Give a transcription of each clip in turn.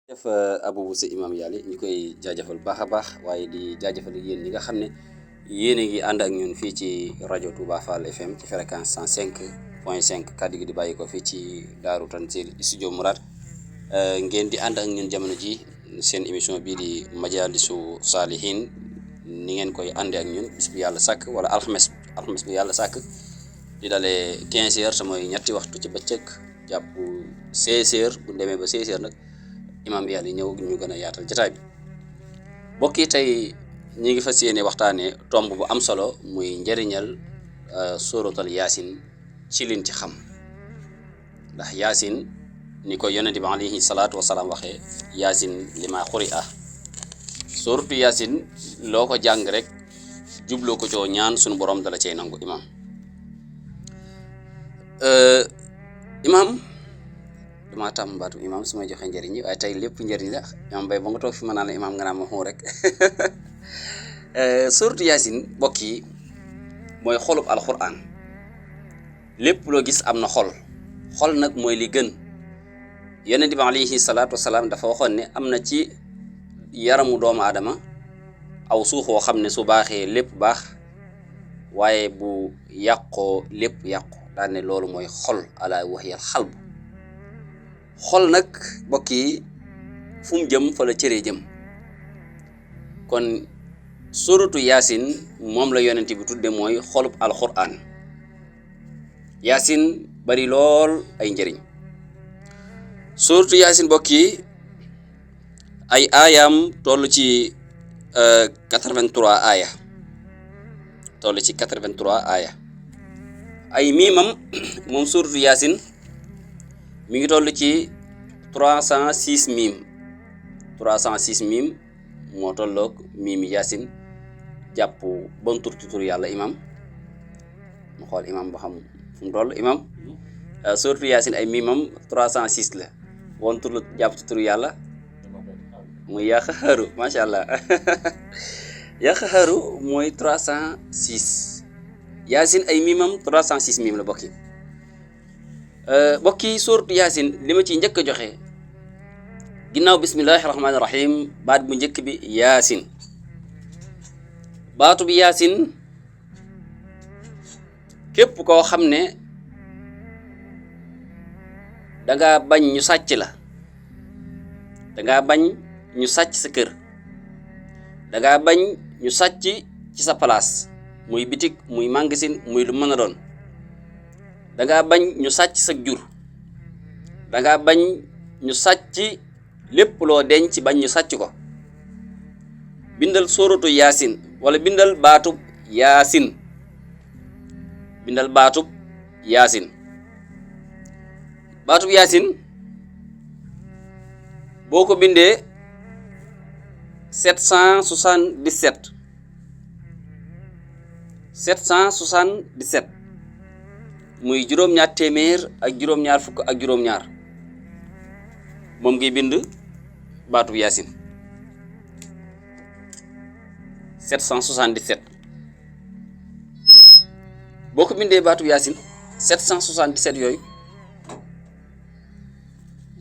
def Abou Bousso Imam Yali ñu koy jaajëfal baax a baax waaye di jaajëfal yéen ñi nga xam ne yéen a ngi ànd ak ñun fii ci rajo Touba Fall FM ci fréquence 105.5 kàddu gi di bàyyi ko fii ci Daaru Tanzil studio Mourad ngeen di ànd ak ñun jamono ji seen émission bii di Majalisu Salihin ni ngeen koy àndee ak ñun bis bu yàlla sàkk wala alxames bu yàlla sàkk di dalee 15 heures te mooy ñetti waxtu ci bëccëg jàpp 16 heures bu demee ba 16 heures nag Imam Yali ñëw ñu gën a yaatal jotaay bi mbokk yi tey ñi ngi fas yéene waxtaanee tomb bu am solo muy njëriñal suratul yaasin ci liñ ci xam ndax yaasin ni ko yonente bi alayhi salaatu wasalaam waxee yaasin li ma xuri suratu yaasin loo ko jàng rek jubloo ko coo ñaan suñu borom dala cey nangu imam dama tàmm baatu imam su may joxe njëriñ yi waaye tey lépp njëriñ la imam bay ba nga toog fi ma naan la imam nga naan ma xuu rek suratu yaasin mbokk yi mooy xolub alquran lépp loo gis am na xol nag mooy li gën yonent bi alayhi salaatu wasalaam dafa waxoon ne am na ci yaramu doomu aadama aw suux woo xam ne su baaxee lépp baax waaye bu yàqoo lépp yàqu daan ne loolu mooy xol ala waxyal xalb xol nag mbokk yi fu mu jëm fa la cëree jëm kon suratu yaasin moom la yonent bi tudde mooy xolub alquran yaasin bari lool ay njëriñ suratu yaasin mbokk yi ay aayaam toll ci 83 aaya toll ci 83 aaya ay miimam moom suratu yaasin mi ngi toll ci 306 miim 306 miim moo tolloog miimi yaasin jàpp bon tur ci tur yàlla imam mu xool imam ba xam fu mu toll imam suratu yaasin ay miimam 306 la bon tur la jàpp ci tur yàlla muy yàq xaru macha allah yàq xaru mooy 306 yaasin ay miimam 306 miim la bokki bokki suratu yaasin li ma ciy njëkk a joxe ginnaaw bismillahi rahmaani rahim baat bu njëkk bi yaasin baatu bi yaasin képp koo xam ne danga bañ ñu sàcc la danga bañ ñu sàcc sa kër danga bañ ñu sàcc ci sa place muy bitik muy magasin muy lu mën a doon danga bañ ñu sàcc sa jur danga bañ ñu sàcc lépp loo denc bañ ñu sàcc ko bindal suratu yaasin wala bindal baatub yaasin bindal baatub yaasin baatub yaasin boo ko bindee 777 777 muy juróom-ñaar téeméer ak juróom-ñaar fukk ak juróom-ñaar moom ngi bind baatub yaasin 777 boo ko bindee baatub yaasin 777 yooyu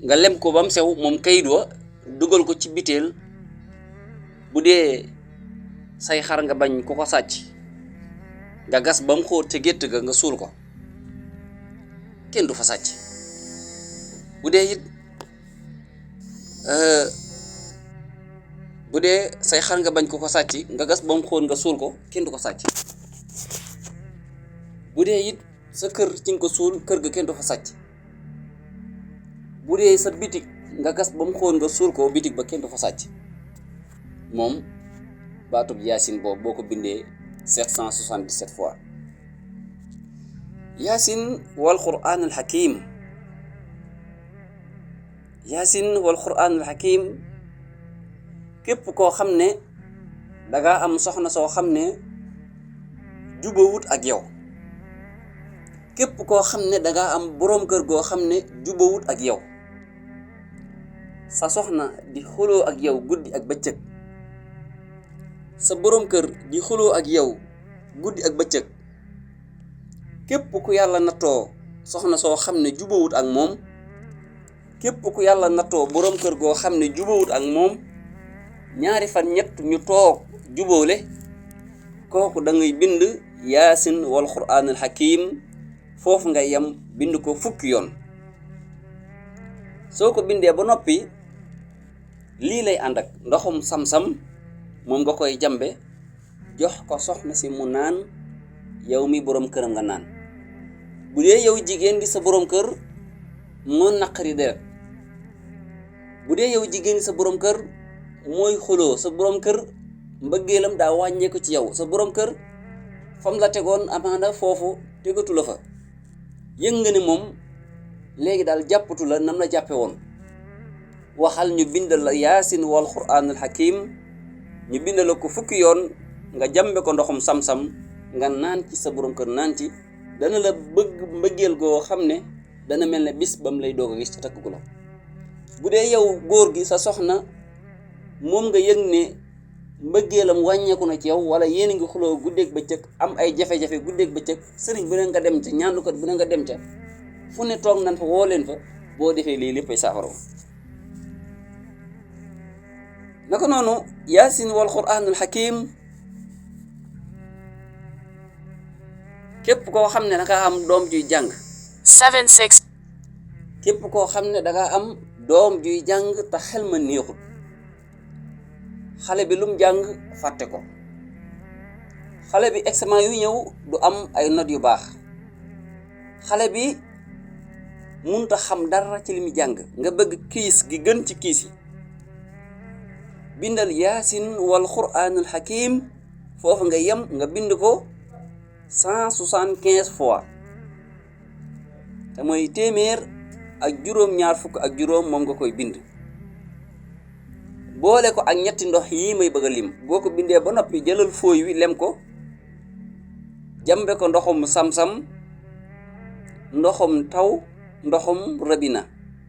nga lem ko ba mu sew moom kayit wa dugal ko ci biteel bu dee say xar nga bañ ku ko sàcc nga gas ba mu xóot te gétt ga nga suul ko kenn du fa sàcc bu dee it bu dee say xar nga bañ ko ko sàcc nga gas ba mu xóot nga suul ko kenn du ko sàcc bu dee it sa kër ci nga ko suul kër ga kenn du fa sàcc bu dee sa bitig nga gas ba mu xóot nga suul ko bitig ba kenn du fa sàcc moom baatub yaasin boobu boo ko bindee 777 fois yaasin wal qur'aan al hakim yaasin wal qur'aan al hakim képp koo xam ne danga am soxna soo xam ne jubawut ak yow képp koo xam ne danga am boroom kër goo xam ne jubawut ak yow sa soxna di xuloo ak yow guddi ak bëccëg sa boroom kër di xuloo ak yow guddi ak bëccëg képp ku yàlla nattoo soxna soo xam ne jubawut ak moom képp ku yàlla nattoo borom kër goo xam ne jubawut ak moom ñaari fan ñett ñu toog jubóole kooku da ngay bind yaasin wal quraanul hakim foofu nga yem bind ko fukki yoon. soo ko bindee ba noppi lii lay ànd ak ndoxum sam-sam moom nga koy jambe jox ko soxna si mu naan yow mi borom këram nga naan. bu dee yow jigéen gi sa borom kër moo naqari deret, bu dee yow jigéen gi sa borom kër mooy xuloo, sa borom kër mbëggeelam daa wàññeeku ci yow, sa borom kër fam la tegoon amaana foofu tegatu la fa, yëg nga ne moom léegi daal jàppatu la nam la jàppe woon, waxal ñu bindal la yaasin wal quraanul hakim, ñu bindal la ko fukki yoon nga jambe ko ndoxum sam-sam nga naan ci, sa borom kër naan ci, dana la bëgg mbëggeel goo xam ne dana mel ne bis bam lay doog a gis ca takk gu la. bu dee yow góor gi sa soxna moom nga yëg ne mbëggeelam wàññeeku na ci yow, wala yéen a ngi xuloo guddeeg bëccëg, am ay jafe-jafe guddeeg bëccëg, sëriñ bu ne nga dem ca, ñaanlukat bu ne nga dem ca, fu ne toog nan fa woo leen fa, boo defee lii léppay saafara. naka noonu yaasin wal quraanul hakim, képp koo xam ne danga am doom juy jàng 76, képp koo xam ne danga am doom juy jàng te xel ma neexul, xale bi lum jàng fàtte ko, xale bi examen yu ñëw du am ay notes yu baax, xale bi munta xam dara ci li mu jàng, nga bëgg kiis gi gën ci kiis yi, bindal yaasin wal quraanul hakim, foofu nga yem nga bind ko 175 fois, te mooy téeméer ak juróom-ñaar fukk ak juróom moom nga koy bind, boole ko ak ñetti ndox yi may bëgg a lim. boo ko bindee ba noppi jëlal fooy wi lem ko, jambe ko ndoxum sam-sam, ndoxum taw, ndoxum rabina.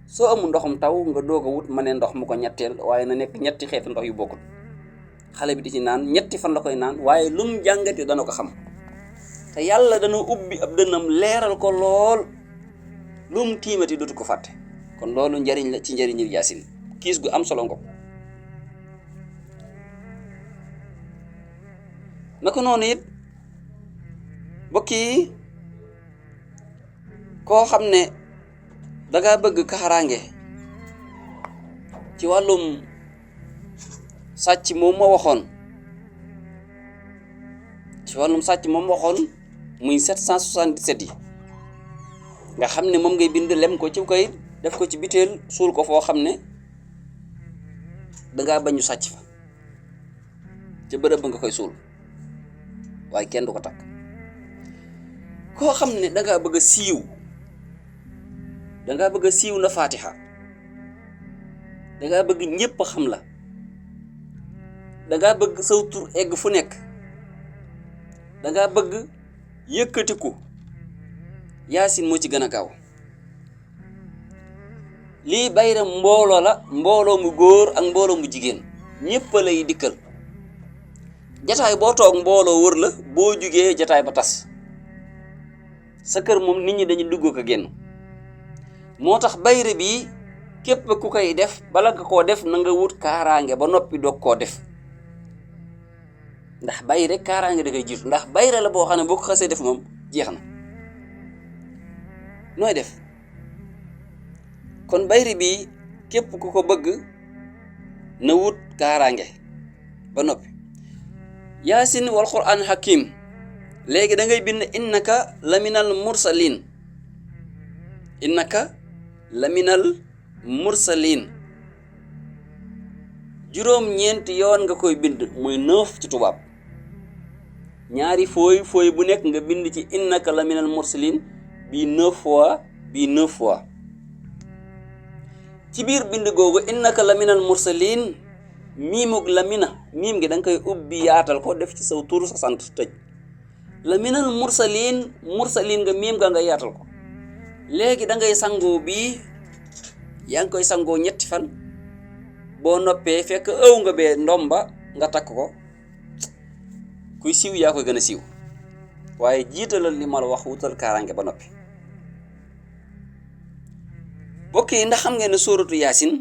soo amul ndoxum taw nga doog a wut ma ne ndox mu ko ñetteel, waaye na nekk ñetti xeetu ndox yu bokkul, xale bi di ci naan ñetti fan la koy naan, waaye lum jàngate dana ko xam, te yàlla dana ubbi ab dënnam leeral ko lool, lum tiimati dootu ko fàtte. kon loolu njariñ la ci njariñu yaasin, kiis gu am solo nga ko. naka noonu it mbokk yi, koo xam ne dangaa bëgg kaaraange ci wàllum sàcc moom ma waxoon, muy 777 yi nga xam ne moom ngay bind lem ko ci kayit, def ko ci biteel, suul ko foo xam ne dangaa bañu sàcc fa, ca bërëb ba nga koy suul, waaye kenn du ko takk. koo xam ne dangaa bëgg a siiw, dangaa bëgg a siiw na Fatiha, dangaa bëgg ñépp xam la, dangaa bëgg saw tur egg fu nekk, dangaa bëgg yëkkatiku, yaasin moo ci gën a gaaw. lii bayra mbooloo la, mbooloo mu góor ak mbooloo mu jigéen, ñépp lay dikkal. jataay boo toog mbooloo wër la, boo jugee jataay ba tas, sa kër moom nit ñi dañu dugg ko génn. moo tax bayre bi képp ku koy def, bala nga koo def na nga wut kaaraange ba noppi doog koo def, ndax bayre kaaraange da koy jiitu, ndax bayre la boo xam ne boo ko xasee def moom jeex na. nooy def? kon bayre bi képp ku ko bëgg na wut kaaraange ba noppi. yaasin wal quraan hakim, léegi da ngay bind innaka laminal mursalin, innaka laminal mursalin, juróom-ñeenti yoon nga koy bind, muy 9 ci tubaab, ñaari fooy bu nekk nga bind ci innaka laminal mursalin, bii 9 fois, bii 9 fois. ci biir bind googu innaka laminal mursalin, miimug lamina, miim gi da nga koy ubbi yaatal ko, def ci saw tur sa sant tëj, laminal mursalin, mursalin nga miim nga yaatal ko. léegi da ngay sangoo bii, yaa ngi koy sangoo 3 fan, boo noppee fekk ëw nga bee ndomba nga takk ko. kuy siiw yaa koy gën a siiw, waaye jiitalal li ma la wax, wutal kaaraange ba noppi. bokk yi ndax xam ngeen ne sóoratu yaasin